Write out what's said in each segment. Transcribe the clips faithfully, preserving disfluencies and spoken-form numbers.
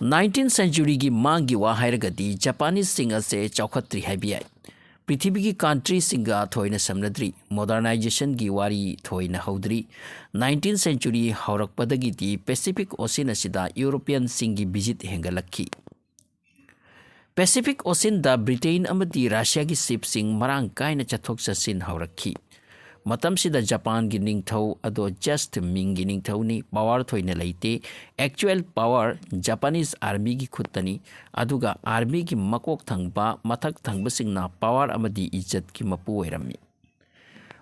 Nineteen ꯁꯦꯟꯆꯨꯔꯤꯒꯤ ꯃꯥꯡꯒꯤ ꯋꯥ ꯍꯥꯏꯔꯒꯗꯤ ꯖꯄꯥꯅꯤꯁꯁꯤꯡ ꯑꯁꯦ ꯆꯥꯎꯈꯠꯇ꯭ꯔꯤ ꯍꯥꯏꯕ ꯌꯥꯏ꯫ ꯄ꯭ꯔꯤꯊꯤꯕꯤꯒꯤ ꯀꯟꯇ꯭ꯔꯤꯁꯤꯡꯒ ꯊꯣꯏꯅ ꯁꯝꯅꯗ꯭ꯔꯤ꯫ ꯃꯣꯗꯔꯅꯥꯏꯖꯦꯁꯟꯒꯤ ꯋꯥꯔꯤ ꯊꯣꯏꯅ ꯍꯧꯗ꯭ꯔꯤ꯫ ꯅꯥꯏꯟꯇꯤꯟ ꯁꯦꯟꯆꯨꯔꯤ ꯍꯧꯔꯛꯄꯗꯒꯤꯗꯤ ꯄꯦꯁꯤꯐꯤꯛ ꯑꯣꯁꯤꯟ ꯑꯁꯤꯗ ꯌꯨꯔꯣꯄꯤꯌꯟꯁꯤꯡꯒꯤ ꯚꯤꯖꯤꯠ ꯍꯦꯟꯒꯠꯂꯛꯈꯤ꯫ ꯄꯦꯁꯤꯐꯤꯛ ꯑꯣꯁꯤꯟꯗ ꯕ꯭ꯔꯤꯇꯦꯟ ꯑꯃꯗꯤ ꯔꯁꯤꯌꯥꯒꯤ ꯁꯤꯞꯁꯤꯡ ꯃꯔꯥꯡ ꯀꯥꯏꯅ ꯆꯠꯊꯣꯛ ꯆꯠꯁꯤꯟ ꯍꯧꯔꯛꯈꯤ꯫ ꯃꯇꯝꯁꯤꯗ ꯖꯄꯥꯟꯒꯤ ꯅꯤꯡꯊꯧ ꯑꯗꯣ ꯖꯁ꯭ꯠ ꯃꯤꯡꯒꯤ ꯅꯤꯡꯊꯧꯅꯤ꯫ ꯄꯥꯋꯔ ꯊꯣꯏꯅ ꯂꯩꯇꯦ꯫ ꯑꯦꯛꯆꯨꯋꯦꯜ ꯄꯥꯋꯔ ꯖꯄꯥꯅꯤꯁ ꯑꯥꯔꯃꯤꯒꯤ ꯈꯨꯠꯇꯅꯤ꯫ ꯑꯗꯨꯒ ꯑꯥꯔꯃꯤꯒꯤ ꯃꯀꯣꯛ ꯊꯪꯕ, ꯃꯊꯛ ꯊꯪꯕꯁꯤꯡꯅ ꯄꯥꯋꯔ ꯑꯃꯗꯤ ꯏꯖꯠꯀꯤ ꯃꯄꯨ ꯑꯣꯏꯔꯝꯃꯤ꯫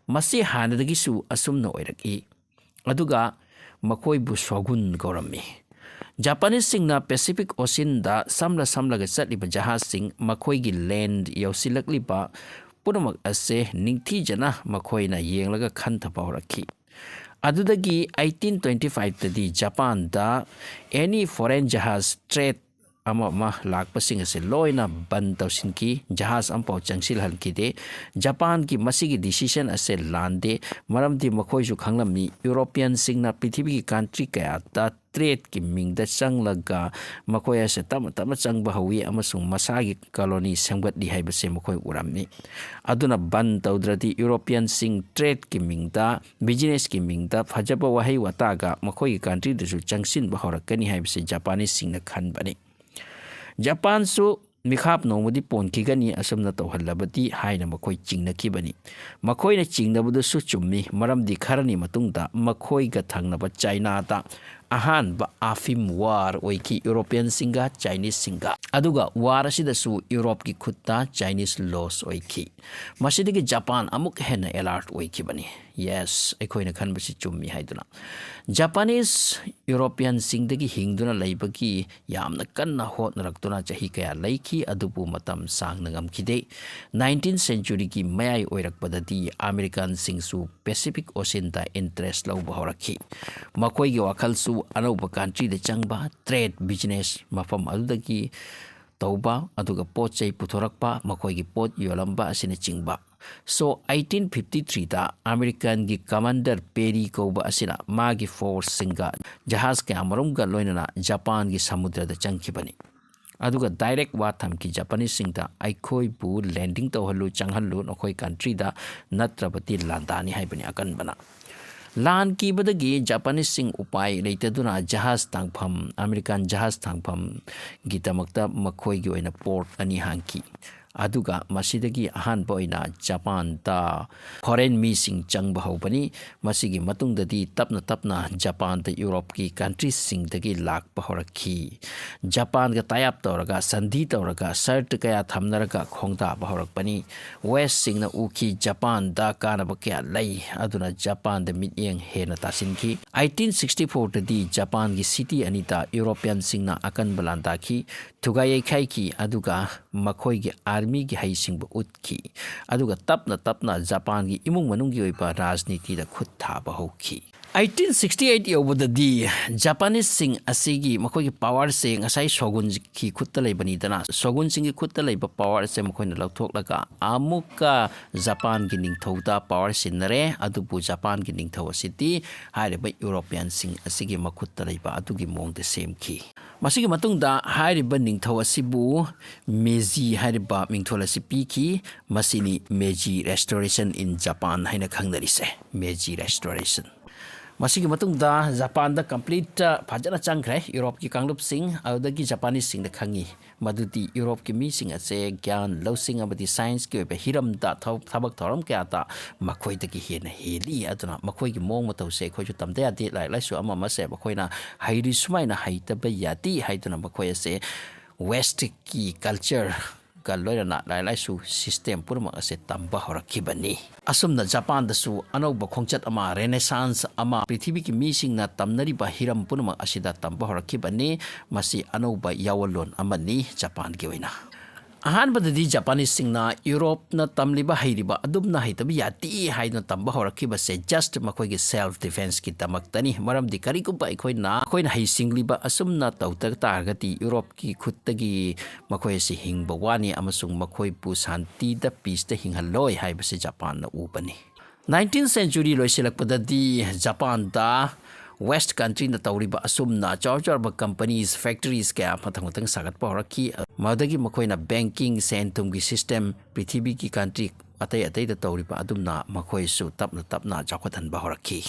ꯃꯁꯤ ꯍꯥꯟꯅꯗꯒꯤꯁꯨ ꯑꯁꯨꯝꯅ ꯑꯣꯏꯔꯛꯏ꯫ ꯑꯗꯨꯒ ꯃꯈꯣꯏꯕꯨ ꯁꯣꯒꯨꯟ ꯀꯧꯔꯝꯃꯤ꯫ ꯖꯄꯥꯅꯤꯁꯁꯤꯡꯅ ꯄꯦꯁꯤꯐꯤꯛ ꯑꯣꯁꯤꯟꯗ ꯁꯝꯂ ꯁꯝꯂꯒ ꯆꯠꯂꯤꯕ ꯖꯍꯥꯖꯁꯤꯡ, ꯃꯈꯣꯏꯒꯤ ꯂꯦꯟꯗ ꯌꯧꯁꯤꯜꯂꯛꯂꯤꯕ ꯄꯨꯝꯅꯃꯛ ꯑꯁꯦ ꯅꯤꯡꯊꯤꯖꯅ ꯃꯈꯣꯏꯅ ꯌꯦꯡꯂꯒ ꯈꯟꯊꯕ ꯍꯧꯔꯛꯈꯤ꯫ ꯑꯗꯨꯗꯒꯤ ꯑꯩꯠꯇꯤꯟ ꯇ꯭ꯋꯦꯟꯇꯤ ꯐꯥꯏꯚꯇꯗꯤ ꯖꯄꯥꯟꯗ ꯑꯦꯅꯤ ꯐꯣꯔꯦꯟ ꯖꯍꯥꯖ, ꯇ꯭ꯔꯦꯗ ꯑꯃ ꯑꯃ ꯂꯥꯛꯄꯁꯤꯡ ꯑꯁꯦ ꯂꯣꯏꯅ ꯕꯟ ꯇꯧꯁꯤꯟꯈꯤ꯫ ꯖꯍꯥꯖ ꯑꯃꯐꯥꯎ ꯆꯪꯁꯤꯜꯍꯟꯈꯤꯗꯦ꯫ ꯖꯄꯥꯟꯒꯤ ꯃꯁꯤꯒꯤ ꯗꯤꯁꯤꯖꯟ ꯑꯁꯦ ꯂꯥꯟꯗꯦ, ꯃꯔꯝꯗꯤ ꯃꯈꯣꯏꯁꯨ ꯈꯪꯂꯝꯃꯤ, ꯌꯨꯔꯣꯄꯤꯌꯟꯁꯤꯡꯅ ꯄ꯭ꯔꯤꯊꯤꯕꯤꯒꯤ ꯀꯟꯇ꯭ꯔꯤ ꯀꯌꯥꯗ ꯇ꯭ꯔꯦꯗꯀꯤ ꯃꯤꯡꯗ ꯆꯪꯂꯒ ꯃꯈꯣꯏ ꯑꯁꯦ ꯇꯞꯅ ꯇꯞꯅ ꯆꯪꯕ ꯍꯧꯏ ꯑꯃꯁꯨꯡ ꯃꯁꯥꯒꯤ ꯀꯣꯂꯣꯅꯤ ꯁꯦꯝꯒꯠꯂꯤ ꯍꯥꯏꯕꯁꯦ ꯃꯈꯣꯏ ꯎꯔꯝꯃꯤ꯫ ꯑꯗꯨꯅ ꯕꯟ ꯇꯧꯗ꯭ꯔꯗꯤ ꯌꯨꯔꯣꯄꯤꯌꯟꯁꯤꯡ ꯇ꯭ꯔꯦꯗꯀꯤ ꯃꯤꯡꯗ, ꯕꯤꯖꯤꯅꯦꯁꯀꯤ ꯃꯤꯡꯗ ꯐꯖꯕ ꯋꯥꯍꯩ ꯋꯥꯇꯥꯒ ꯃꯈꯣꯏꯒꯤ ꯀꯟꯇ꯭ꯔꯤꯗꯁꯨ ꯆꯪꯁꯤꯟꯕ ꯍꯧꯔꯛꯀꯅꯤ ꯍꯥꯏꯕꯁꯦ ꯖꯄꯥꯅꯤꯁꯁꯤꯡꯅ ꯈꯟꯕꯅꯤ꯫ ꯖꯄꯥꯟꯁꯨ ꯃꯤꯈꯥꯞ ꯅꯣꯡꯃꯗꯤ ꯄꯣꯟꯈꯤꯒꯅꯤ ꯑꯁꯨꯝꯅ ꯇꯧꯍꯜꯂꯕꯗꯤ ꯍꯥꯏꯅ ꯃꯈꯣꯏ ꯆꯤꯡꯅꯈꯤꯕꯅꯤ꯫ ꯃꯈꯣꯏꯅ ꯆꯤꯡꯅꯕꯗꯨꯁꯨ ꯆꯨꯝꯃꯤ, ꯃꯔꯝꯗꯤ ꯈꯔꯅꯤ ꯃꯇꯨꯡꯗ ꯃꯈꯣꯏꯒ ꯊꯪꯅꯕ ꯆꯥꯏꯅꯥꯗ ꯑꯍꯥꯟꯕ ꯑꯐꯤꯝ ꯋꯥꯔ ꯑꯣꯏꯈꯤ ꯌꯨꯔꯣꯄꯤꯌꯟꯁꯤꯡꯒ ꯆꯥꯏꯅꯤꯁꯁꯤꯡꯒ꯫ ꯑꯗꯨꯒ ꯋꯥꯔ ꯑꯁꯤꯗꯁꯨ ꯌꯨꯔꯣꯞꯀꯤ ꯈꯨꯠꯇ ꯆꯥꯏꯅꯤꯁ ꯂꯣꯁ ꯑꯣꯏꯈꯤ꯫ ꯃꯁꯤꯗꯒꯤ ꯖꯄꯥꯟ ꯑꯃꯨꯛ ꯍꯦꯟꯅ ꯑꯦꯂꯔꯠ ꯑꯣꯏꯈꯤꯕꯅꯤ꯫ ꯌꯦꯁ, ꯑꯩꯈꯣꯏꯅ ꯈꯟꯕꯁꯤ ꯆꯨꯝꯃꯤ ꯍꯥꯏꯗꯨꯅ꯫ ꯖꯄꯥꯅꯤꯁ ꯌꯨꯔꯣꯄꯤꯌꯟꯁꯤꯡꯗꯒꯤ ꯍꯤꯡꯗꯨꯅ ꯂꯩꯕꯒꯤ ꯌꯥꯝꯅ ꯀꯟꯅ ꯍꯣꯠꯅꯔꯛꯇꯨꯅ ꯆꯍꯤ ꯀꯌꯥ ꯂꯩꯈꯤ, ꯑꯗꯨꯕꯨ ꯃꯇꯝ ꯁꯥꯡꯅ ꯉꯝꯈꯤꯗꯦ꯫ ꯅꯥꯏꯟꯇꯤꯟ ꯁꯦꯟꯆꯨꯔꯤꯒꯤ ꯃꯌꯥꯏ ꯑꯣꯏꯔꯛꯄꯗꯗꯤ ꯑꯃꯦꯔꯤꯀꯥꯟꯁꯤꯡꯁꯨ ꯄꯦꯁꯤꯐꯤꯛ ꯑꯣꯁꯤꯟꯗ ꯏꯟꯇꯔꯦꯁ ꯂꯧꯕ ꯍꯧꯔꯛꯈꯤ꯫ ꯃꯈꯣꯏꯒꯤ ꯋꯥꯈꯜꯁꯨ ꯑꯅꯧꯕ ꯀꯟꯇ꯭ꯔꯤꯗ ꯆꯪꯕ, ꯇ꯭ꯔꯦꯗ, ꯕꯤꯖꯤꯅꯦꯁ, ꯃꯐꯝ ꯑꯗꯨꯗꯒꯤ ꯇꯧꯕ, ꯑꯗꯨꯒ ꯄꯣꯠ ꯆꯩ ꯄꯨꯊꯣꯔꯛꯄ, ꯃꯈꯣꯏꯒꯤ ꯄꯣꯠ ꯌꯣꯜꯂꯝꯕ ꯑꯁꯤꯅꯆꯤꯡꯕ꯫ So eighteen fifty threeꯗ ꯑꯃꯦꯔꯤꯀꯥꯟꯒꯤ commander Peary ꯀꯧꯕ ꯑꯁꯤꯅ ꯃꯥꯒꯤ forceꯁꯤꯡꯒ ꯖꯍꯥꯖ ꯀꯌꯥꯃꯔꯨꯝꯒ ꯂꯣꯏꯅꯅ ꯖꯄꯥꯟꯒꯤ ꯁꯃꯨꯗ꯭ꯔꯗ ꯆꯪꯈꯤꯕꯅꯤ꯫ ꯑꯗꯨꯒ direct ꯋꯥ ꯊꯝꯈꯤ Japaneseꯁꯤꯡꯗ, "ꯑꯩꯈꯣꯏꯕꯨ landing ꯇꯧꯍꯜꯂꯨ, ꯆꯪꯍꯜꯂꯨ ꯅꯈꯣꯏ countryꯗ, ꯅꯠꯇ꯭ꯔꯕꯗꯤ ꯂꯥꯟꯗꯥꯅꯤ" ꯍꯥꯏꯕꯅꯤ ꯑꯀꯟꯕꯅ꯫ ꯂꯥꯟ ꯀꯤꯕꯗꯒꯤ Japaneseꯁꯤꯡ ꯎꯄꯥꯏ ꯂꯩꯇꯗꯨꯅ ꯖꯍꯥꯖ ꯊꯥꯡꯐꯝ, ꯑꯃꯦꯔꯤꯀꯥꯟ ꯖꯍꯥꯖ ꯊꯥꯡꯐꯝꯒꯤꯗꯃꯛꯇ ꯃꯈꯣꯏꯒꯤ ꯑꯣꯏꯅ port ꯑꯅꯤ ꯍꯥꯡꯈꯤ꯫ ꯑꯗꯨꯒ ꯃꯁꯤꯗꯒꯤ ꯑꯍꯥꯟꯕ ꯑꯣꯏꯅ ꯖꯄꯥꯟꯗ foreign ꯃꯤꯁꯤꯡ ꯆꯪꯕ ꯍꯧꯕꯅꯤ꯫ ꯃꯁꯤꯒꯤ ꯃꯇꯨꯡꯗꯗꯤ ꯇꯞꯅ ꯇꯞꯅ ꯖꯄꯥꯟꯗ Europeꯀꯤ countryꯁꯤꯡꯗꯒꯤ ꯂꯥꯛꯄ ꯍꯧꯔꯛꯈꯤ꯫ ꯖꯄꯥꯟꯒ tie up ꯇꯧꯔꯒ, ꯁꯟꯙꯤ ꯇꯧꯔꯒ, ꯁꯔꯇ ꯀꯌꯥ ꯊꯝꯅꯔꯒ ꯈꯣꯡꯗꯥꯕ ꯍꯧꯔꯛꯄꯅꯤ꯫ Westꯁꯤꯡꯅ ꯎꯈꯤ ꯖꯄꯥꯟꯗ ꯀꯥꯟꯅꯕ ꯀꯌꯥ ꯂꯩ, ꯑꯗꯨꯅ ꯖꯄꯥꯟꯗ ꯃꯤꯠꯌꯦꯡ ꯍꯦꯟꯅ ꯇꯥꯁꯤꯟꯈꯤ꯫ Eighteen sixty fourꯗꯗꯤ ꯖꯄꯥꯟꯒꯤ city ꯑꯅꯤꯗ Europeanꯁꯤꯡꯅ ꯑꯀꯟꯕ ꯂꯥꯟꯗꯥꯈꯤ, ꯊꯨꯒꯥꯏ ꯌꯩꯈꯥꯏꯈꯤ, ꯑꯗꯨꯒ ꯃꯈꯣꯏꯒꯤ armyꯒꯤ ꯍꯩꯁꯤꯡꯕ ꯎꯠꯈꯤ꯫ ꯑꯗꯨꯒ ꯇꯞꯅ ꯇꯞꯅ ꯖꯄꯥꯟꯒꯤ ꯏꯃꯨꯡ ꯃꯅꯨꯡꯒꯤ ꯑꯣꯏꯕ ꯔꯥꯖꯅꯤꯇꯤꯗ ꯈꯨꯠ ꯊꯥꯕ ꯍꯧꯈꯤ꯫ Eighteen sixty eight ꯌꯧꯕꯗꯗꯤ Japaneseꯁꯤꯡ ꯑꯁꯤꯒꯤ ꯃꯈꯣꯏꯒꯤ powerꯁꯦ ꯉꯁꯥꯏ shogunꯒꯤ ꯈꯨꯠꯇ ꯂꯩꯕꯅꯤꯗꯅ, shogunꯁꯤꯡꯒꯤ ꯈꯨꯠꯇ ꯂꯩꯕ powerꯁꯦ ꯃꯈꯣꯏꯅ ꯂꯧꯊꯣꯛꯂꯒ ꯑꯃꯨꯛꯀ ꯖꯄꯥꯟꯒꯤ ꯅꯤꯡꯊꯧꯗ power ꯁꯤꯟꯅꯔꯦ꯫ ꯑꯗꯨꯕꯨ ꯖꯄꯥꯟꯒꯤ ꯅꯤꯡꯊꯧ ꯑꯁꯤꯗꯤ ꯍꯥꯏꯔꯤꯕ Europeanꯁꯤꯡ ꯑꯁꯤꯒꯤ ꯃꯈꯨꯠꯇ ꯂꯩꯕ ꯑꯗꯨꯒꯤ ꯃꯑꯣꯡꯗ ꯁꯦꯝꯈꯤ꯫ ꯃꯁꯤꯒꯤ ꯃꯇꯨꯡꯗ ꯍꯥꯏꯔꯤꯕ ꯅꯤꯡꯊꯧ ꯑꯁꯤꯕꯨ Meiji ꯍꯥꯏꯔꯤꯕ ꯃꯤꯡꯊꯣꯜ ꯑꯁꯤ ꯄꯤꯈꯤ꯫ ꯃꯁꯤꯅꯤ Meiji Restoration in Japan ꯍꯥꯏꯅ ꯈꯪꯅꯔꯤꯁꯦ, Meiji Restoration꯫ ꯃꯁꯤꯒꯤ ꯃꯇꯨꯡꯗ ꯖꯄꯥꯟꯗ complete ꯐꯖꯅ ꯆꯪꯈ꯭ꯔꯦ Europeꯀꯤ ꯀꯥꯡꯂꯨꯞꯁꯤꯡ꯫ ꯑꯗꯨꯗꯒꯤ Japaneseꯁꯤꯡꯅ ꯈꯪꯉꯤ ꯃꯗꯨꯗꯤ Europeꯀꯤ ꯃꯤꯁꯤꯡ ꯑꯁꯦ ꯒ꯭ꯌꯥꯟ ꯂꯧꯁꯤꯡ ꯑꯃꯗꯤ scienceꯀꯤ ꯑꯣꯏꯕ ꯍꯤꯔꯝꯗ ꯊꯕꯛ ꯊꯕꯛ ꯊꯧꯔꯝ ꯀꯌꯥꯗ ꯃꯈꯣꯏꯗꯒꯤ ꯍꯦꯟꯅ ꯍꯦꯜꯂꯤ꯫ ꯑꯗꯨꯅ ꯃꯈꯣꯏꯒꯤ ꯃꯑꯣꯡ ꯃꯇꯧꯁꯦ ꯑꯩꯈꯣꯏꯁꯨ ꯇꯝꯗ ꯌꯥꯗꯦ, ꯂꯥꯏꯔꯤꯛ ꯂꯥꯏꯁꯨ ꯑꯃ ꯑꯃꯁꯦ ꯃꯈꯣꯏꯅ ꯍꯩꯔꯤ ꯁꯨꯃꯥꯏꯅ ꯍꯩꯇꯕ ꯌꯥꯗꯦ ꯍꯥꯏꯗꯨꯅ ꯃꯈꯣꯏ ꯑꯁꯦ Westꯀꯤ cultureꯒ ꯂꯣꯏꯅꯅ ꯂꯥꯏꯔꯤꯛ ꯂꯥꯏꯁꯨ system ꯄꯨꯝꯅꯃꯛ ꯑꯁꯦ ꯇꯝꯕ ꯍꯧꯔꯛꯈꯤꯕꯅꯤ꯫ ꯑꯁꯨꯝꯅ ꯖꯄꯥꯟꯗꯁꯨ ꯑꯅꯧꯕ ꯈꯣꯡꯆꯠ ꯑꯃ, Renaissance ꯑꯃ, ꯄ꯭ꯔꯤꯊꯤꯕꯤꯒꯤ ꯃꯤꯁꯤꯡꯅ ꯇꯝꯅꯔꯤꯕ ꯍꯤꯔꯝ ꯄꯨꯝꯅꯃꯛ ꯑꯁꯤꯗ ꯇꯝꯕ ꯍꯧꯔꯛꯈꯤꯕꯅꯤ꯫ ꯃꯁꯤ ꯑꯅꯧꯕ ꯌꯥꯑꯣꯟꯂꯣꯟ ꯑꯃꯅꯤ ꯖꯄꯥꯟꯒꯤ ꯑꯣꯏꯅ꯫ ꯑꯍꯥꯟꯕꯗꯗꯤ ꯖꯄꯥꯅꯤꯁꯁꯤꯡꯅ ꯌꯨꯔꯣꯞꯅ ꯇꯝꯂꯤꯕ ꯍꯩꯔꯤꯕ ꯑꯗꯨꯝꯅ ꯍꯩꯇꯕ ꯌꯥꯗꯦ ꯍꯥꯏꯗꯨꯅ ꯇꯝꯕ ꯍꯧꯔꯛꯈꯤꯕꯁꯦ just ꯃꯈꯣꯏꯒꯤ self defenceꯀꯤꯗꯃꯛꯇꯅꯤ꯫ ꯃꯔꯝꯗꯤ ꯀꯔꯤꯒꯨꯝꯕ ꯑꯩꯈꯣꯏꯅ, ꯑꯩꯈꯣꯏꯅ ꯍꯩꯁꯤꯡꯂꯤꯕ ꯑꯁꯨꯝꯅ ꯇꯧꯗ ꯇꯥꯔꯒꯗꯤ ꯌꯨꯔꯣꯞꯀꯤ ꯈꯨꯠꯇꯒꯤ ꯃꯈꯣꯏ ꯑꯁꯤ ꯍꯤꯡꯕ ꯋꯥꯅꯤ ꯑꯃꯁꯨꯡ ꯃꯈꯣꯏꯕꯨ ꯁꯥꯟꯇꯤꯗ, peaceꯇ ꯍꯤꯡꯍꯜꯂꯣꯏ ꯍꯥꯏꯕꯁꯤ ꯖꯄꯥꯟꯅ ꯎꯕꯅꯤ꯫ Nineteenth century ꯂꯣꯏꯁꯤꯜꯂꯛꯄꯗꯗꯤ ꯖꯄꯥꯟꯗ West countryꯅ ꯇꯧꯔꯤꯕ ꯑꯁꯨꯝꯅ ꯑꯆꯧ ꯑꯆꯧꯕ companies, factories ꯀꯌꯥ ꯃꯊꯪ ꯃꯊꯪ ꯁꯥꯒꯠꯄ ꯍꯧꯔꯛꯈꯤ꯫ ꯃꯗꯨꯗꯒꯤ ꯃꯈꯣꯏꯅ banking, ꯁꯦꯟ ꯊꯨꯝꯒꯤ system, ꯄ꯭ꯔꯤꯊꯤꯕꯤꯒꯤ country ꯑꯇꯩ ꯑꯇꯩꯗ ꯇꯧꯔꯤꯕ ꯑꯗꯨꯝꯅ ꯃꯈꯣꯏꯁꯨ ꯇꯞꯅ ꯇꯞꯅ ꯆꯥꯎꯈꯠꯍꯟꯕ ꯍꯧꯔꯛꯈꯤ꯫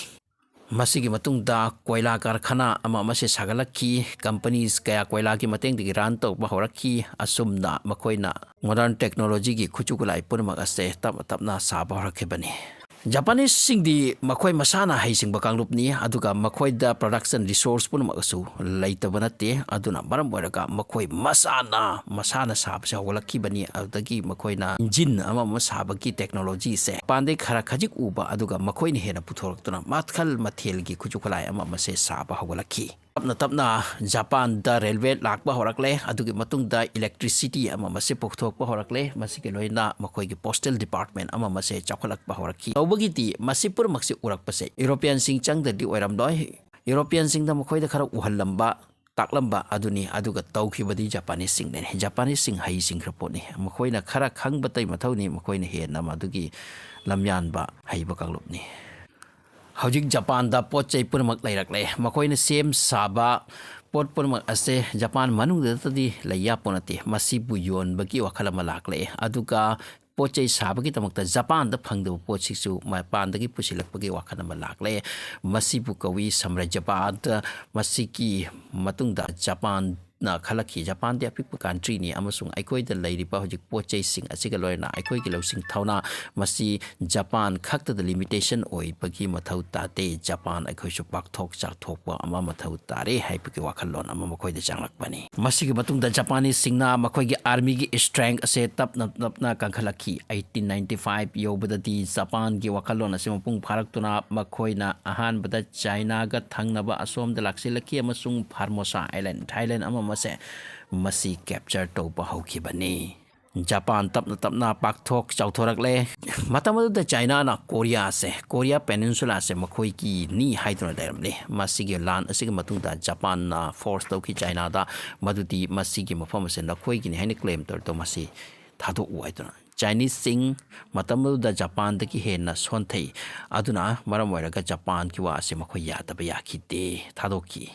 ꯃꯁꯤꯒꯤ ꯃꯇꯨꯡꯗ ꯀꯣꯏꯂꯥ ꯀꯔꯈꯥꯅꯥ ꯑꯃ ꯑꯃꯁꯦ ꯁꯥꯒꯠꯂꯛꯈꯤ꯫ Companies ꯀꯌꯥ ꯀꯣꯏꯂꯥꯒꯤ ꯃꯇꯦꯡꯗꯒꯤ run ꯇꯧꯕ ꯍꯧꯔꯛꯈꯤ꯫ ꯑꯁꯨꯝꯅ ꯃꯈꯣꯏꯅ modern technologyꯒꯤ ꯈꯨꯠꯁꯨ ꯈꯨꯠꯂꯥꯏ ꯄꯨꯝꯅꯃꯛ ꯑꯁꯦ ꯇꯞꯅ ꯇꯞꯅ ꯁꯥꯕ ꯍꯧꯔꯛꯈꯤꯕꯅꯤ꯫ ꯖꯄꯥꯅꯤꯁꯁꯤꯡꯗꯤ ꯃꯈꯣꯏ ꯃꯁꯥꯅ ꯍꯩꯁꯤꯡꯕ ꯀꯥꯡꯂꯨꯞꯅꯤ, ꯑꯗꯨꯒ ꯃꯈꯣꯏꯗ production resource ꯄꯨꯝꯅꯃꯛꯁꯨ ꯂꯩꯇꯕ ꯅꯠꯇꯦ꯫ ꯑꯗꯨꯅ ꯃꯔꯝ ꯑꯣꯏꯔꯒ ꯃꯈꯣꯏ ꯃꯁꯥꯅ, ꯃꯁꯥꯅ ꯁꯥꯕꯁꯦ ꯍꯧꯒꯠꯂꯛꯈꯤꯕꯅꯤ꯫ ꯑꯗꯨꯗꯒꯤ ꯃꯈꯣꯏꯅ engine ꯑꯃ ꯑꯃ ꯁꯥꯕꯒꯤ technologyꯁꯦ ꯃꯄꯥꯟꯗꯩ ꯈꯔ ꯈꯖꯤꯛ ꯎꯕ, ꯑꯗꯨꯒ ꯃꯈꯣꯏꯅ ꯍꯦꯟꯅ ꯄꯨꯊꯣꯔꯛꯇꯨꯅ ꯃꯈꯜ ꯃꯊꯦꯜꯒꯤ ꯈꯨꯠꯁꯨ ꯈꯨꯠꯂꯥꯏ ꯑꯃ ꯑꯃꯁꯦ ꯁꯥꯕ ꯍꯧꯒꯠꯂꯛꯈꯤ꯫ ꯇꯞꯅ ꯇꯞꯅ ꯖꯄꯥꯟꯗ railway ꯂꯥꯛꯄ ꯍꯧꯔꯛꯂꯦ꯫ ꯑꯗꯨꯒꯤ ꯃꯇꯨꯡꯗ electricity ꯑꯃ ꯑꯃꯁꯦ ꯄꯨꯊꯣꯛꯄ ꯍꯧꯔꯛꯂꯦ꯫ ꯃꯁꯤꯒꯤ ꯂꯣꯏꯅ ꯃꯈꯣꯏꯒꯤ postal department ꯑꯃ ꯑꯃꯁꯦ ꯆꯥꯎꯈꯠꯂꯛꯄ ꯍꯧꯔꯛꯈꯤ꯫ ꯇꯧꯕꯒꯤꯗꯤ ꯃꯁꯤ ꯄꯨꯝꯅꯃꯛꯁꯦ ꯎꯔꯛꯄꯁꯦ Europeanꯁꯤꯡ ꯆꯪꯗ꯭ꯔꯗꯤ ꯑꯣꯏꯔꯝꯂꯣꯏ꯫ Europeanꯁꯤꯡꯗ ꯃꯈꯣꯏꯗ ꯈꯔ ꯎꯍꯜꯂꯝꯕ, ꯇꯥꯛꯂꯝꯕ ꯑꯗꯨꯅꯤ꯫ ꯑꯗꯨꯒ ꯇꯧꯈꯤꯕꯗꯤ Japaneseꯁꯤꯡꯅꯅꯤ꯫ Japaneseꯁꯤꯡ ꯍꯩꯁꯤꯡꯈ꯭ꯔ ꯄꯣꯠꯅꯤ꯫ ꯃꯈꯣꯏꯅ ꯈꯔ ꯈꯪꯕꯇꯩ ꯃꯊꯧꯅꯤ꯫ ꯃꯈꯣꯏꯅ ꯍꯦꯟꯅ ꯃꯗꯨꯒꯤ ꯂꯝꯌꯥꯟꯕ ꯍꯩꯕ ꯀꯥꯡꯂꯨꯞꯅꯤ꯫ ꯍꯧꯖꯤꯛ ꯖꯄꯥꯟꯗ ꯄꯣꯠ ꯆꯩ ꯄꯨꯝꯅꯃꯛ ꯂꯩꯔꯛꯂꯦ꯫ ꯃꯈꯣꯏꯅ ꯁꯦꯝ ꯁꯥꯕ ꯄꯣꯠ ꯄꯨꯝꯅꯃꯛ ꯑꯁꯦ ꯖꯄꯥꯟ ꯃꯅꯨꯡꯗꯇꯗꯤ ꯂꯩ ꯌꯥꯄꯣꯠ ꯅꯠꯇꯦ꯫ ꯃꯁꯤꯕꯨ ꯌꯣꯟꯕꯒꯤ ꯋꯥꯈꯜ ꯑꯃ ꯂꯥꯛꯂꯛꯑꯦ꯫ ꯑꯗꯨꯒ ꯄꯣꯠ ꯆꯩ ꯁꯥꯕꯒꯤꯗꯃꯛꯇ ꯖꯄꯥꯟꯗ ꯐꯪꯗꯕ ꯄꯣꯠꯁꯤꯡꯁꯨ ꯃꯄꯥꯟꯗꯒꯤ ꯄꯨꯁꯤꯜꯂꯛꯄꯒꯤ ꯋꯥꯈꯜ ꯑꯃ ꯂꯥꯛꯂꯦ꯫ ꯃꯁꯤꯕꯨ ꯀꯧꯏ ꯁꯥꯝꯔꯥꯖ꯭ꯌꯕꯥꯗ꯫ ꯃꯁꯤꯒꯤ ꯃꯇꯨꯡꯗ ꯖꯄꯥꯟꯅ ꯈꯜꯂꯛꯈꯤ, ꯖꯄꯥꯟꯗꯤ ꯑꯄꯤꯛꯄ countryꯅꯤ ꯑꯃꯁꯨꯡ ꯑꯩꯈꯣꯏꯗ ꯂꯩꯔꯤꯕ ꯍꯧꯖꯤꯛ ꯄꯣꯠ ꯆꯩꯁꯤꯡ ꯑꯁꯤꯒ ꯂꯣꯏꯅꯅ ꯑꯩꯈꯣꯏꯒꯤ ꯂꯧꯁꯤꯡ ꯊꯧꯅꯥ ꯃꯁꯤ ꯖꯄꯥꯟ ꯈꯛꯇꯗ limitation ꯑꯣꯏꯕꯒꯤ ꯃꯊꯧ ꯇꯥꯗꯦ꯫ ꯖꯄꯥꯟ ꯑꯩꯈꯣꯏꯁꯨ ꯄꯥꯛꯊꯣꯛ ꯆꯥꯎꯊꯣꯛꯄ ꯑꯃ ꯃꯊꯧ ꯇꯥꯔꯦ ꯍꯥꯏꯕꯒꯤ ꯋꯥꯈꯜꯂꯣꯟ ꯑꯃ ꯃꯈꯣꯏꯗ ꯆꯪꯂꯛꯄꯅꯤ꯫ ꯃꯁꯤꯒꯤ ꯃꯇꯨꯡꯗ Japaneseꯁꯤꯡꯅ ꯃꯈꯣꯏꯒꯤ armyꯒꯤ strength ꯑꯁꯦ ꯇꯞꯅ ꯇꯞꯅ ꯀꯟꯈꯠꯂꯛꯈꯤ꯫ Eighteen ninety five ꯌꯧꯕꯗꯗꯤ ꯖꯄꯥꯟꯒꯤ ꯋꯥꯈꯜꯂꯣꯟ ꯑꯁꯤ ꯃꯄꯨꯡ ꯐꯥꯔꯛꯇꯨꯅ ꯃꯈꯣꯏꯅ ꯑꯍꯥꯟꯕꯗ ꯆꯥꯏꯅꯥꯒ ꯊꯪꯅꯕ ꯑꯁꯣꯝꯗ ꯂꯥꯛꯁꯤꯜꯂꯛꯈꯤ ꯑꯃꯁꯨꯡ Formosa Island, Thailand ꯑꯃ ꯑꯃꯁꯦ ꯃꯁꯤ capture ꯇꯧꯕ ꯍꯧꯈꯤꯕꯅꯤ꯫ ꯖꯄꯥꯟ ꯇꯞꯅ ꯇꯞꯅ ꯄꯥꯛꯊꯣꯛ ꯆꯥꯎꯊꯣꯔꯛꯂꯦ꯫ ꯃꯇꯝ ꯑꯗꯨꯗ ꯆꯥꯏꯅꯥꯅ ꯀꯣꯔꯤꯌꯥꯁꯦ, ꯀꯣꯔꯤꯌꯥ ꯄꯦꯅꯤꯟꯁꯨꯂꯥꯁꯦ ꯃꯈꯣꯏꯒꯤꯅꯤ ꯍꯥꯏꯗꯨꯅ ꯂꯩꯔꯝꯂꯤ꯫ ꯃꯁꯤꯒꯤ ꯂꯥꯟ ꯑꯁꯤꯒꯤ ꯃꯇꯨꯡꯗ ꯖꯄꯥꯟꯅ ꯐꯣꯔꯁ ꯇꯧꯈꯤ ꯆꯥꯏꯅꯥꯗ, ꯃꯗꯨꯗꯤ ꯃꯁꯤꯒꯤ ꯃꯐꯝ ꯑꯁꯤ ꯅꯈꯣꯏꯒꯤꯅꯤ ꯍꯥꯏꯅ ꯀ꯭ꯂꯦꯝ ꯇꯧꯔꯗꯣ ꯃꯁꯤ ꯊꯥꯗꯣꯛꯎ ꯍꯥꯏꯗꯨꯅ꯫ ꯆꯥꯏꯅꯤꯁꯁꯤꯡ ꯃꯇꯝ ꯑꯗꯨꯗ ꯖꯄꯥꯟꯗꯒꯤ ꯍꯦꯟꯅ ꯁꯣꯟꯊꯩ꯫ ꯑꯗꯨꯅ ꯃꯔꯝ ꯑꯣꯏꯔꯒ ꯖꯄꯥꯟꯒꯤ ꯋꯥ ꯑꯁꯤ ꯃꯈꯣꯏ ꯌꯥꯗꯕ ꯌꯥꯈꯤꯗꯦ, ꯊꯥꯗꯣꯛꯈꯤ꯫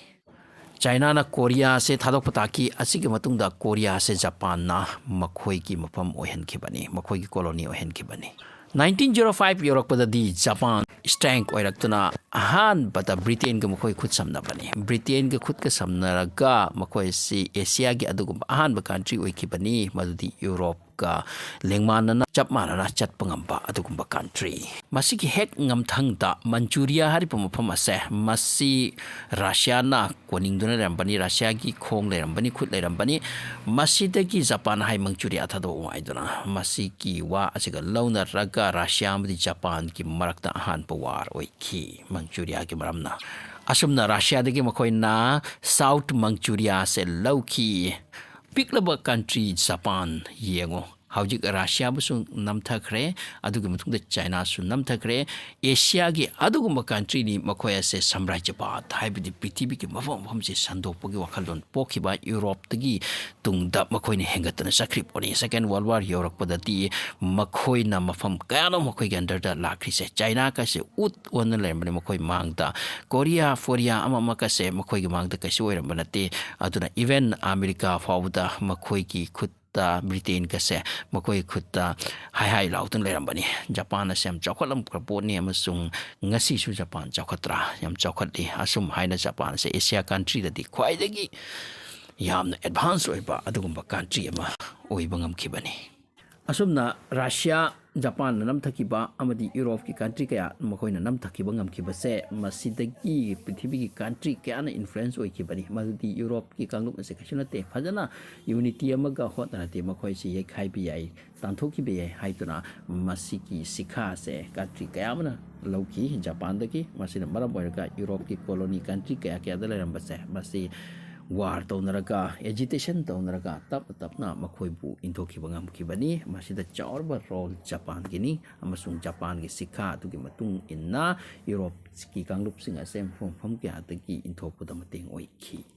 ꯆꯥꯏꯅꯥꯅ ꯀꯣꯔꯤꯌꯥꯁꯦ ꯊꯥꯗꯣꯛꯄ ꯇꯥꯈꯤ꯫ ꯑꯁꯤꯒꯤ ꯃꯇꯨꯡꯗ ꯀꯣꯔꯤꯌꯥꯁꯦ ꯖꯄꯥꯟꯅ ꯃꯈꯣꯏꯒꯤ ꯃꯐꯝ ꯑꯣꯏꯍꯟꯈꯤꯕꯅꯤ, ꯃꯈꯣꯏꯒꯤ ꯀꯣꯂꯣꯅꯤ ꯑꯣꯏꯍꯟꯈꯤꯕꯅꯤ꯫ ꯅꯥꯏꯟꯇꯤꯟ ꯖꯤꯔꯣ ꯐꯥꯏꯚ ꯌꯧꯔꯛꯄꯗꯗꯤ ꯖꯄꯥꯟ ꯁ꯭ꯇ꯭ꯔꯦꯡ ꯑꯣꯏꯔꯛꯇꯨꯅ ꯑꯍꯥꯟꯕꯗ ꯕ꯭ꯔꯤꯇꯦꯟꯒ ꯃꯈꯣꯏ ꯈꯨꯠ ꯁꯝꯅꯕꯅꯤ꯫ ꯕ꯭ꯔꯤꯇꯦꯟꯒ ꯈꯨꯠꯀ ꯁꯝꯅꯔꯒ ꯃꯈꯣꯏ ꯑꯁꯤ ꯑꯦꯁꯤꯌꯥꯒꯤ ꯑꯗꯨꯒꯨꯝꯕ ꯑꯍꯥꯟꯕ ꯀꯟꯇ꯭ꯔꯤ ꯑꯣꯏꯈꯤꯕꯅꯤ, ꯃꯗꯨꯗꯤ ꯌꯨꯔꯣꯞꯀ ꯂꯦꯡꯃꯥꯟꯅꯅ ꯆꯞ ꯃꯥꯟꯅꯅ ꯆꯠꯄ ꯉꯝꯕ ꯑꯗꯨꯒꯨꯝꯕ ꯀꯟꯇ꯭ꯔꯤ꯫ ꯃꯁꯤꯒꯤ ꯍꯦꯛ ꯉꯝꯊꯪꯗ ꯃꯟꯆꯨꯔꯤꯌꯥ ꯍꯥꯏꯔꯤꯕ ꯃꯐꯝ ꯑꯁꯦ, ꯃꯁꯤ ꯔꯁꯤꯌꯥꯅ ꯀꯣꯅꯤꯡꯗꯨꯅ ꯂꯩꯔꯝꯕꯅꯤ, ꯔꯁꯤꯌꯥꯒꯤ ꯈꯣꯡ ꯂꯩꯔꯝꯕꯅꯤ, ꯈꯨꯠ ꯂꯩꯔꯝꯕꯅꯤ꯫ ꯃꯁꯤꯗꯒꯤ ꯖꯄꯥꯟ ꯍꯥꯏ ꯃꯪꯆꯨꯔꯤꯌꯥ ꯊꯥꯗꯣꯛꯑꯣ ꯍꯥꯏꯗꯨꯅ ꯃꯁꯤꯒꯤ ꯋꯥ ꯑꯁꯤꯒ ꯂꯧꯅꯔꯒ ꯔꯁꯤꯌꯥ ꯑꯃꯗꯤ ꯖꯄꯥꯟꯒꯤ ꯃꯔꯛꯇ ꯑꯍꯥꯟꯕ ꯋꯥꯔ ꯑꯣꯏꯈꯤ ꯃꯪꯆꯨꯔꯤꯌꯥꯒꯤ ꯃꯔꯝꯅ꯫ ꯑꯁꯨꯝꯅ ꯔꯁꯤꯌꯥꯗꯒꯤ ꯃꯈꯣꯏꯅ ꯁꯥꯎꯠ ꯃꯪꯆꯨꯔꯤꯌꯥꯁꯦ ꯂꯧꯈꯤ꯫ ꯄꯤꯛꯂꯕ ꯀꯟꯇ꯭ꯔꯤ ꯖꯄꯥꯟ ꯌꯦꯡꯉꯨ, ꯍꯧꯖꯤꯛ ꯔꯁꯤꯌꯥꯕꯨꯁꯨ ꯅꯝꯊꯈ꯭ꯔꯦ, ꯑꯗꯨꯒꯤ ꯃꯇꯨꯡꯗ ꯆꯥꯏꯅꯥꯁꯨ ꯅꯝꯊꯈ꯭ꯔꯦ꯫ ꯑꯦꯁꯤꯌꯥꯒꯤ ꯑꯗꯨꯒꯨꯝꯕ ꯀꯟꯇ꯭ꯔꯤꯅꯤ ꯃꯈꯣꯏ ꯑꯁꯦ ꯁꯥꯝꯔꯥꯖ꯭ꯌꯕꯥꯗ ꯍꯥꯏꯕꯗꯤ ꯄ꯭ꯔꯤꯊꯤꯕꯤꯒꯤ ꯃꯐꯝ ꯃꯐꯝꯁꯤ ꯁꯟꯗꯣꯛꯄꯒꯤ ꯋꯥꯈꯜꯂꯣꯟ ꯄꯣꯛꯈꯤꯕ ꯌꯨꯔꯣꯞꯇꯒꯤ ꯇꯨꯡꯗ ꯃꯈꯣꯏꯅ ꯍꯦꯟꯒꯠꯇꯅ ꯆꯠꯈ꯭ꯔꯤꯕꯅꯤ꯫ ꯁꯦꯀꯦꯟ ꯋꯥꯔꯜ ꯋꯥꯔ ꯌꯧꯔꯛꯄꯗꯗꯤ ꯃꯈꯣꯏꯅ ꯃꯐꯝ ꯀꯌꯥꯅꯣ ꯃꯈꯣꯏꯒꯤ ꯑꯟꯗꯔꯗ ꯂꯥꯛꯈ꯭ꯔꯤꯁꯦ꯫ ꯆꯥꯏꯅꯥꯒꯁꯦ ꯎꯠ ꯑꯣꯟꯅ ꯂꯩꯔꯝꯕꯅꯤ ꯃꯈꯣꯏ ꯃꯥꯡꯗ꯫ ꯀꯣꯔꯤꯌꯥ, ꯐꯣꯔꯤꯌꯥ ꯑꯃ ꯑꯃꯒꯁꯦ ꯃꯈꯣꯏꯒꯤ ꯃꯥꯡꯗ ꯀꯩꯁꯨ ꯑꯣꯏꯔꯝꯕ ꯅꯠꯇꯦ꯫ ꯑꯗꯨꯅ ꯏꯚꯦꯟ ꯑꯃꯦꯔꯤꯀꯥ ꯐꯥꯎꯕꯗ ꯃꯈꯣꯏꯒꯤ ꯈꯨꯠꯇ, ꯕ꯭ꯔꯤꯇꯦꯟꯒꯁꯦ ꯃꯈꯣꯏꯒꯤ ꯈꯨꯠꯇ ꯍꯥꯏ ꯍꯥꯏ ꯂꯥꯎꯗꯨꯅ ꯂꯩꯔꯝꯕꯅꯤ꯫ ꯖꯄꯥꯟ ꯑꯁꯦ ꯌꯥꯝ ꯆꯥꯎꯈꯠꯂꯝꯈ꯭ꯔ ꯄꯣꯠꯅꯤ ꯑꯃꯁꯨꯡ ꯉꯁꯤꯁꯨ ꯖꯄꯥꯟ ꯆꯥꯎꯈꯠꯇ꯭ꯔꯥ? ꯌꯥꯝ ꯆꯥꯎꯈꯠꯂꯤ꯫ ꯑꯁꯨꯝ ꯍꯥꯏꯅ ꯖꯄꯥꯟꯁꯦ ꯑꯦꯁꯤꯌꯥ ꯀꯟꯇ꯭ꯔꯤꯗꯗꯤ ꯈ꯭ꯋꯥꯏꯗꯒꯤ ꯌꯥꯝꯅ ꯑꯦꯗꯚꯥꯟꯁ ꯑꯣꯏꯕ ꯑꯗꯨꯒꯨꯝꯕ ꯀꯟꯇ꯭ꯔꯤ ꯑꯃ ꯑꯣꯏꯕ ꯉꯝꯈꯤꯕꯅꯤ꯫ ꯑꯁꯨꯝꯅ ꯔꯁꯤꯌꯥ, ꯖꯄꯥꯟꯅ ꯅꯝꯊꯈꯤꯕ ꯑꯃꯗꯤ ꯌꯨꯔꯣꯞꯀꯤ ꯀꯟꯇ꯭ꯔꯤ ꯀꯌꯥ ꯃꯈꯣꯏꯅ ꯅꯝꯊꯈꯤꯕ ꯉꯝꯈꯤꯕꯁꯦ, ꯃꯁꯤꯗꯒꯤ ꯄ꯭ꯔꯤꯊꯤꯕꯤꯒꯤ ꯀꯟꯇ꯭ꯔꯤ ꯀꯌꯥꯅ ꯏꯟꯐ꯭ꯂꯨꯌꯦꯟꯁ ꯑꯣꯏꯈꯤꯕꯅꯤ꯫ ꯃꯗꯨꯗꯤ ꯌꯨꯔꯣꯞꯀꯤ ꯀꯥꯡꯂꯨꯞ ꯑꯁꯦ ꯀꯩꯁꯨ ꯅꯠꯇꯦ, ꯐꯖꯅ ꯌꯨꯅꯤꯇꯤ ꯑꯃꯒ ꯍꯣꯠꯅꯔꯗꯤ ꯃꯈꯣꯏꯁꯤ ꯌꯩꯈꯥꯏꯕ ꯌꯥꯏ, ꯇꯥꯟꯊꯣꯛꯈꯤꯕ ꯌꯥꯏ ꯍꯥꯏꯗꯨꯅ ꯃꯁꯤꯒꯤ ꯁꯤꯈꯥ ꯑꯁꯦ ꯀꯟꯇ꯭ꯔꯤ ꯀꯌꯥ ꯑꯃꯅ ꯂꯧꯈꯤ ꯖꯄꯥꯟꯗꯒꯤ꯫ ꯃꯁꯤꯅ ꯃꯔꯝ ꯑꯣꯏꯔꯒ ꯌꯨꯔꯣꯞꯀꯤ ꯀꯣꯂꯣꯅꯤ ꯀꯟꯇ꯭ꯔꯤ ꯀꯌꯥ ꯀꯌꯥꯗ ꯂꯩꯔꯝꯕꯁꯦ ꯃꯁꯤ ꯋꯥꯔ ꯇꯧꯅꯔꯒ, ꯑꯦꯖꯤꯇꯦꯁꯟ ꯇꯧꯅꯔꯒ ꯇꯞꯅ ꯇꯞꯅ ꯃꯈꯣꯏꯕꯨ ꯏꯟꯊꯣꯛꯈꯤꯕ ꯉꯝꯈꯤꯕꯅꯤ꯫ ꯃꯁꯤꯗ ꯆꯥꯎꯔꯕ ꯔꯣꯜ ꯖꯄꯥꯟꯒꯤꯅꯤ, ꯑꯃꯁꯨꯡ ꯖꯄꯥꯟꯒꯤ ꯁꯤꯈꯥ ꯑꯗꯨꯒꯤ ꯃꯇꯨꯡ ꯏꯟꯅ ꯌꯨꯔꯣꯞꯀꯤ ꯀꯥꯡꯂꯨꯞꯁꯤꯡ ꯑꯁꯦ ꯃꯐꯝ ꯃꯐꯝ ꯀꯌꯥꯗꯒꯤ ꯏꯟꯊꯣꯛꯄꯗ ꯃꯇꯦꯡ ꯑꯣꯏꯈꯤ꯫